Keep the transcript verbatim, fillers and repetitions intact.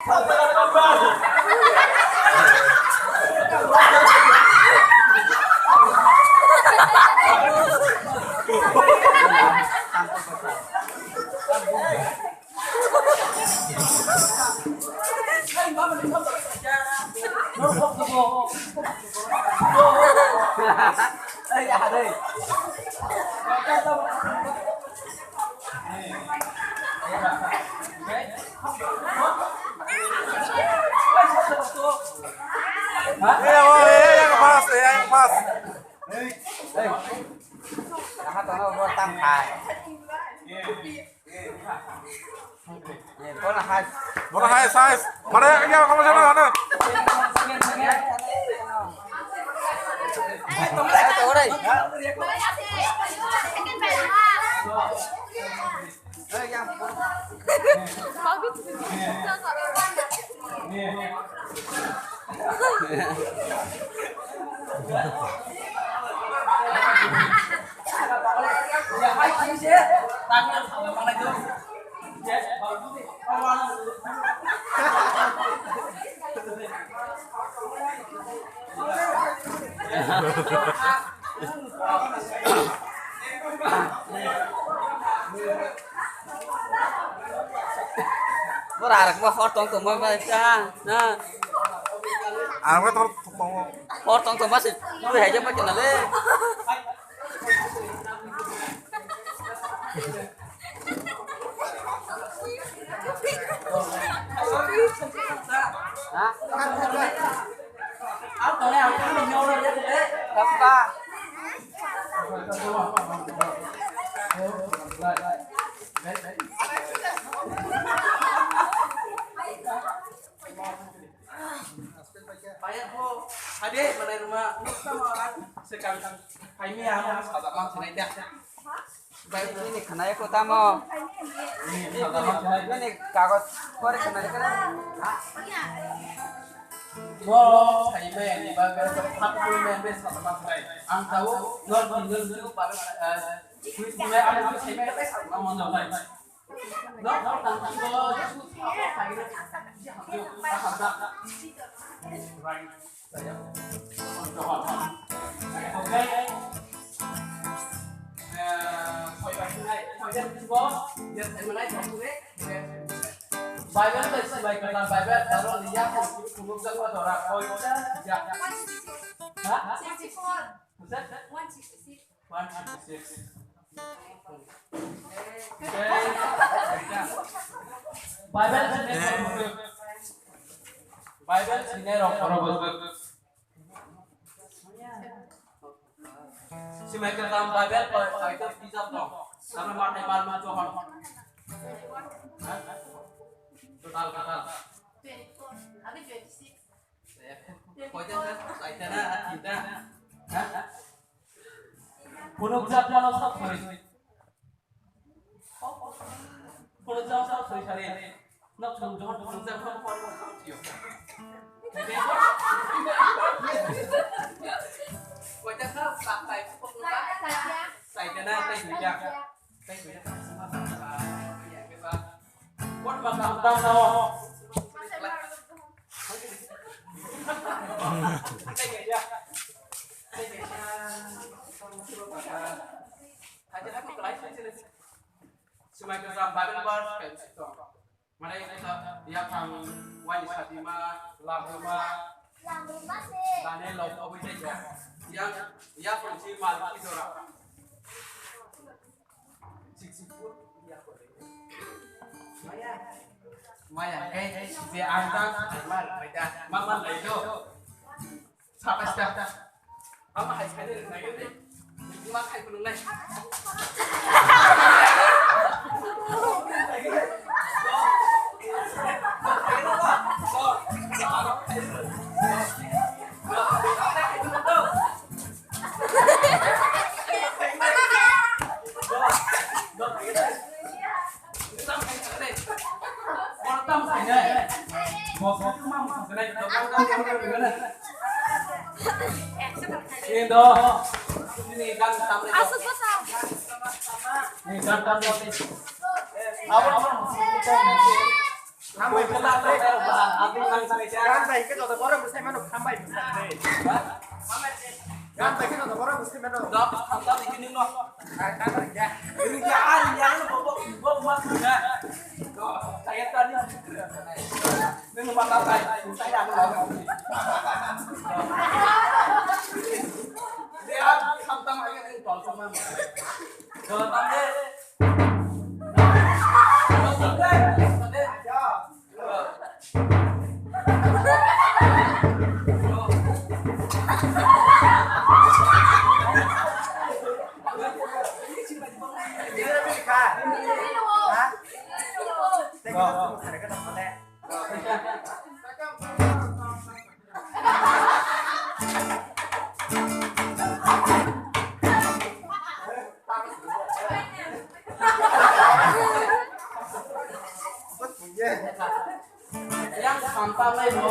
Eh, oh, eh, yang pas, eh, yang pas. Bono hai, bono hai, size. Mane, iya, kamu sana, sana. Bora arak ba hor tong tong ba ta na. Arak ba hor tong tong. Hor tong tong ba se. Bora hai je ba kana le. Ha? Tamba. Bayar po, hade, mana rumah, nukta mau, sekarang, kami yang mau sabar, mau senai dah. Bai, ini kena ya kota mau. Ini kagos, kore kena ya kena. Mo, sai mai ni ba ga, hak pun mai be sa ta sai. Ang tahu, nor nor nor nor ba, eh, kuis mai ang sai mai ka sai ma mo nor mai. Nor nor tang tang go, sai mai ka sai. Right. Okay. Bible bai sibai kwtal Bible aro liya ko kumuk jang ma dora koi ja. Ha? Sixty-four. One sixty-six. One sixty-six. Bible sine Bible sine rok koro bosok. Simai kwtal Bible ko kaito bijap dong. Tamo matai mal ma johon. Total kwtal. Koita na, saita na, tinta. Phunukjak mano sak sori. Phunukjak sak sori sari. Nok song johor phunukjak mano pori mano tio. Koita na, satai phunukjak. Saita na, saita. Saita na, saita. What must I have done now? Sumai kwcham Bible verse khe sitong. Mane kisa yaphang wani satima, labruma, dane lok obwi tei jok. Yang, yaphang si mal ki jora. Maya, kai, je ang ta, mal, maya, mama lai do. Sapas ta. Ama hai sai de, sai de. Ma khai pun lai. Gan bai khe joto borok bwsai mano, khambai bwsai. Gan bai khe joto borok bwsai mano. Dap, khamta ni kini no. Ar khambai ya. Ini ya, ini ya, ini bobo, bobo mas ya. Saya tadi. Ini mata saya, saya ada. Dia khamta mai ini tol sama. Tol sama. Yang sampah lain, no?